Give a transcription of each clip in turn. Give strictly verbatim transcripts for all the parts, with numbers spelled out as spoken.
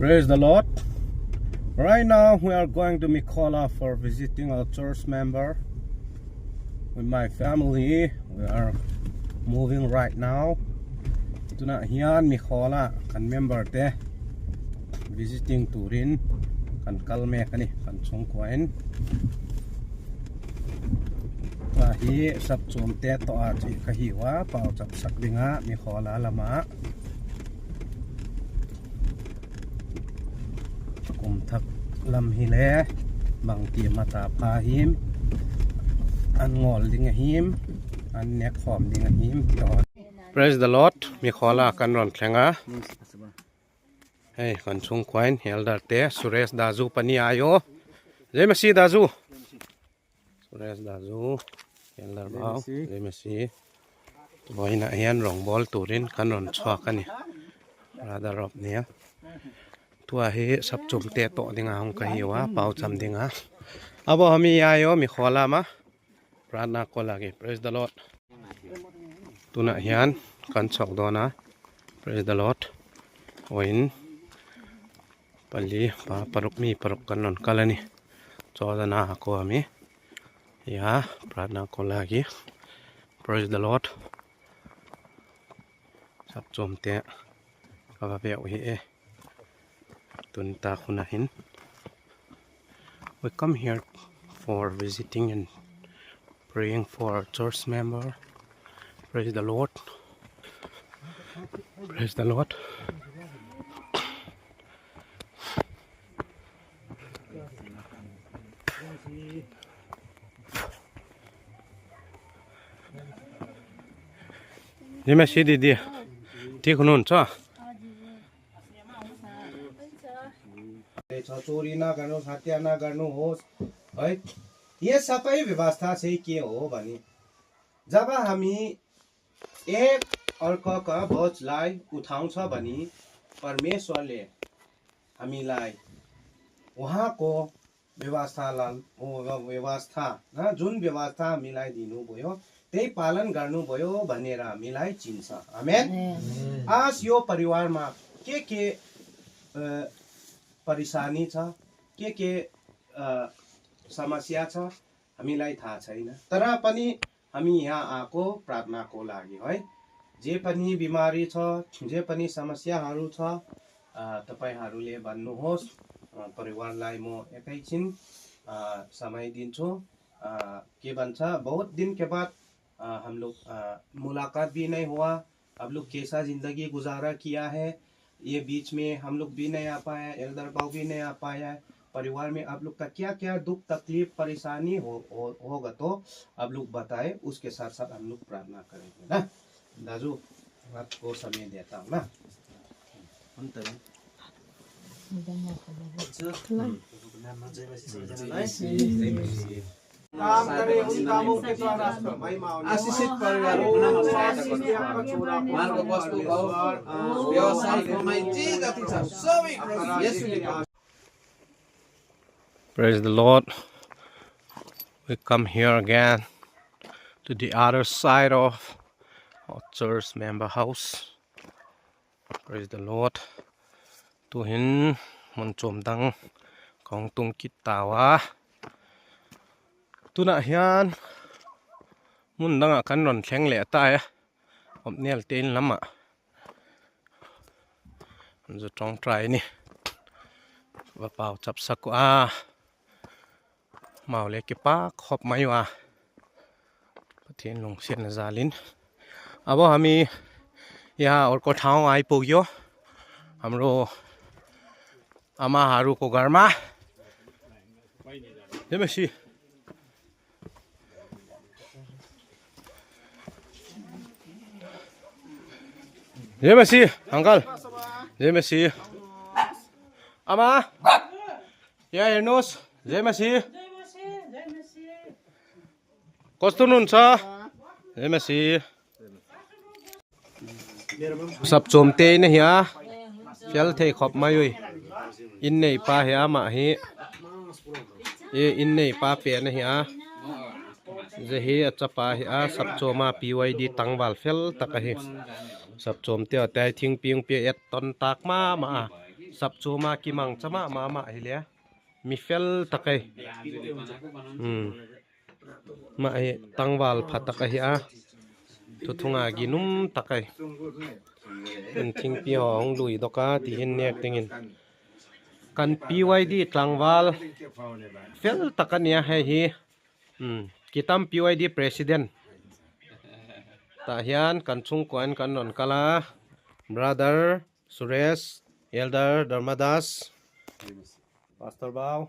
Praise the Lord. Right now we are going to Mikhola for visiting our church member. With my family, we are moving right now. Tuna hian Mikhola kan member te visiting turin kan kal mek a ni, kan chhungkuain. Hei hi Sapchumte tawh a chi ka hi a, pauchap sak dinga Mikhola lama. Kum thak lam hi le bang ti ma ta pha him, an ngawl ding a him, an nek khawm ding a him ti aw. Praise the Lord. Mikhola kan rawn thleng a. Hei, kan chhungkuain Elder te, Suresh Daju pahni a ni aw. Jai Masih Daju. Suresh Daju, Elder Bau, Jai Masih. Vawiinah hian rawngbawl turin kan rawn chhuak a ni. Brother Rob nia. Tua hi Sapchumte tawh dinga hung ka hi a, paucham dinga. Abo hami ayo Mikhola ma. Pratna ko lagi. Praise the Lord. Tuna hian kan chhawk dawn a. Praise the Lord. Vawiin pali, pa paruk, mi paruk kan rawn kal a ni. Chodana ko ami. Ya, pratna ko lagi. Praise the Lord. Sapchumte ka va ve u hi e. Tun ta khuna hin. We come here for visiting and praying for our church member. Praise the Lord. Praise the Lord. Jai Masih didi. Thik hun hun cha. छ, चोरी नगर्नुहोस्, हत्या नगर्नुहोस्, है। ये सबै व्यवस्था चाहिँ के हो भने, जब हामी एक अर्काका बोझलाई उठाउँछ भने परमेश्वरले हामीलाई उहाँको व्यवस्थालाई, व्यवस्था, जुन व्यवस्था हामीलाई दिनुभयो, त्यही पालन गर्नुभयो भनेर हामीलाई चिन्छ। आमेन। आज यो परिवारमा के के, अ, परेशानी छ, के के, अ, समस्या छ, हामीलाई थाहा छैन। तर पनि हामी यहाँ आएको प्रार्थनाको लागि है। जे पनि बिमारी छ, जे पनि समस्याहरू छ, अ, तपाईँहरूले भन्नुहोस्। अ, परिवारलाई म एकैछिन, अ, समय दिन्छु। अ, के भन्छ, बहुत दिन के बाद, अ, हम लोग, अ, मुलाकात भी नहीं हुआ। आप लोग कैसा जिंदगी गुजारा किया है, ये बीच में हम लोग भी नहीं आ पाया, एल्डर बाबू भी नहीं आ पाया है। परिवार में आप लोग का क्या क्या दुख तकलीफ परेशानी हो, हो, होगा तो आप लोग बताए, उसके साथ साथ हम लोग प्रार्थना करेंगे ना। दाजु, आपको समय देता हूँ ना। हुन्छ। काम गरे उन कामों के द्वारा आशीषित परिवार बनाउन सहायता गर्नु। उहाँहरूको वस्तु, घर, अ, व्यवसाय, कमाइ जे जति छ, सबै प्रभु येशूले गर्नु। Praise the Lord. We come here again to the other side of our church member house. Praise the Lord. Tuhin hmun chawm dang ka hung tung kit ta a. Tunah hian hmun dangah kan rawn thleng leh ta e. Awmhnial te in lamah. An zu ṭawngṭai ni. Va pau chap sak a. Mau le kipak khawp mai a. Pathien lungsiatna zalin. अब हामी यहाँ अर्को ठाउँ आइपुग्यो। हाम्रो आमाहरूको घरमा। जय मसीह। जय मसीह, uncle। जय मसीह। आमा, यहाँ हेर्नुहोस्। जय मसीह। कस्तो हुनुहुन्छ? जय मसीह। Sapchawmte in a hi a, fel thei khawp mai ui. In nei pa hi a, amah hi. E, in nei pa pen a hi a. Zia hi a chapa hi a, Sapchawma P Y D tangval fel tak a hi. Sapchawmte a tai thingping pia et ton tak ma ma a. Sap chu ma ki mang chama mama hi le. Mi fel tak ei. Hmm. Ma ei tangval pha tak ei a. Thu thunga ginum tak ei. Kan thingpi ho hung lui dawk a ti hin nek dingin. Kan P Y D tlangval fel tak a nia hei hi. Hmm. Kitam P Y D president. Tah hian kan chhungkuain kan rawn kal a. Brother Suresh, Elder Dharmadas, Pastor Bau,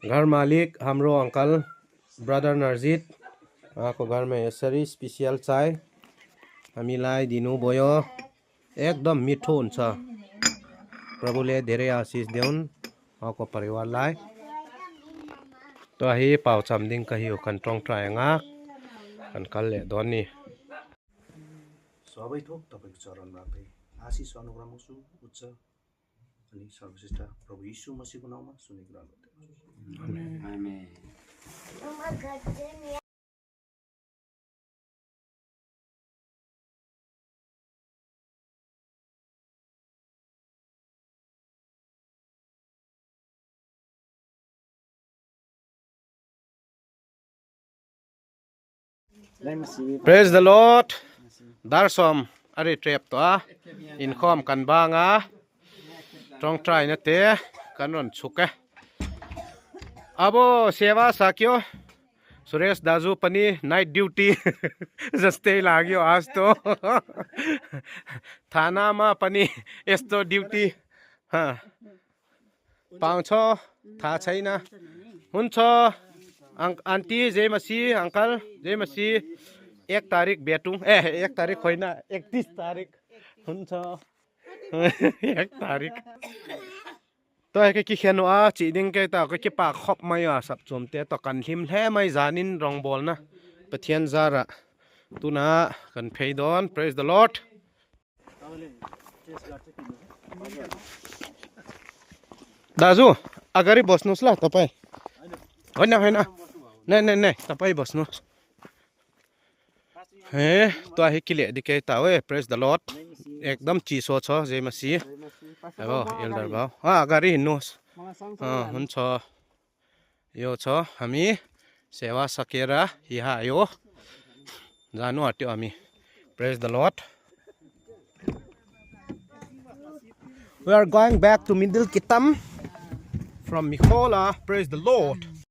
घर मालिक हाम्रो uncle, brother Narjit, आपको घर में यसरी special चाय हामीलाई दिनुभयो। एकदम मिठो हुन्छ। प्रभुले धेरै आशिष देऊन्, उहाँको परिवारलाई। Tua hi pau cham ding ka hi u, kan ṭawngṭai ang a, kan kal leh dawn ni. सबै थोक तपाईँको चरणमा राख्दै आशिष अनुग्रह माग्छु, उच्च अनि सर्वश्रेष्ठ प्रभु यीशु मसीहको नाउँमा सुनेको राम्रो देऊ। आमेन। Praise the Lord. Dar sawm a ri ṭep tawh a, inkhawm kan bang a, ṭawngṭaina te kan rawn chhuk e. Abo seva sakyo. Suresh दाजु पनि night duty जस्तै लाग्यो आज त। थानामा पनि यस्तो duty। पाउँछ, थाहा छैन। हुन्छ। Aunty, जय मसीह। Uncle, जय मसीह। एक तारिक भेटौँ। ए, एक तारिक होइन, एकतिस तारिक। हुन्छ। एक Tariq. Tua hi ka kikhen naw a, chih ding kei ta, ka kipak khawp mai a, sap chuam te tawh kan hlim hle mai zanin rawngbawlna Pathian zara. Tuna kan phei dawn, praise the Lord. दाजु, अगाडि बस्नुस् ल तपाईँ। होइन, होइन। नै, नै, नै, तपाईँ बस्नुस्। He, tua hi kile di kei ta we, praise the Lord. Ekdam chiso cho, जय मसीह। Abo, Elder Bau. अगाडि हिँड्नुस्। हुन्छ। यो छ हामी सेवा सकेर यहाँ आयो। जानु आँट्यो हामी। Praise the Lord. We are going back to Middle Kitam from Mikhola. Praise the Lord.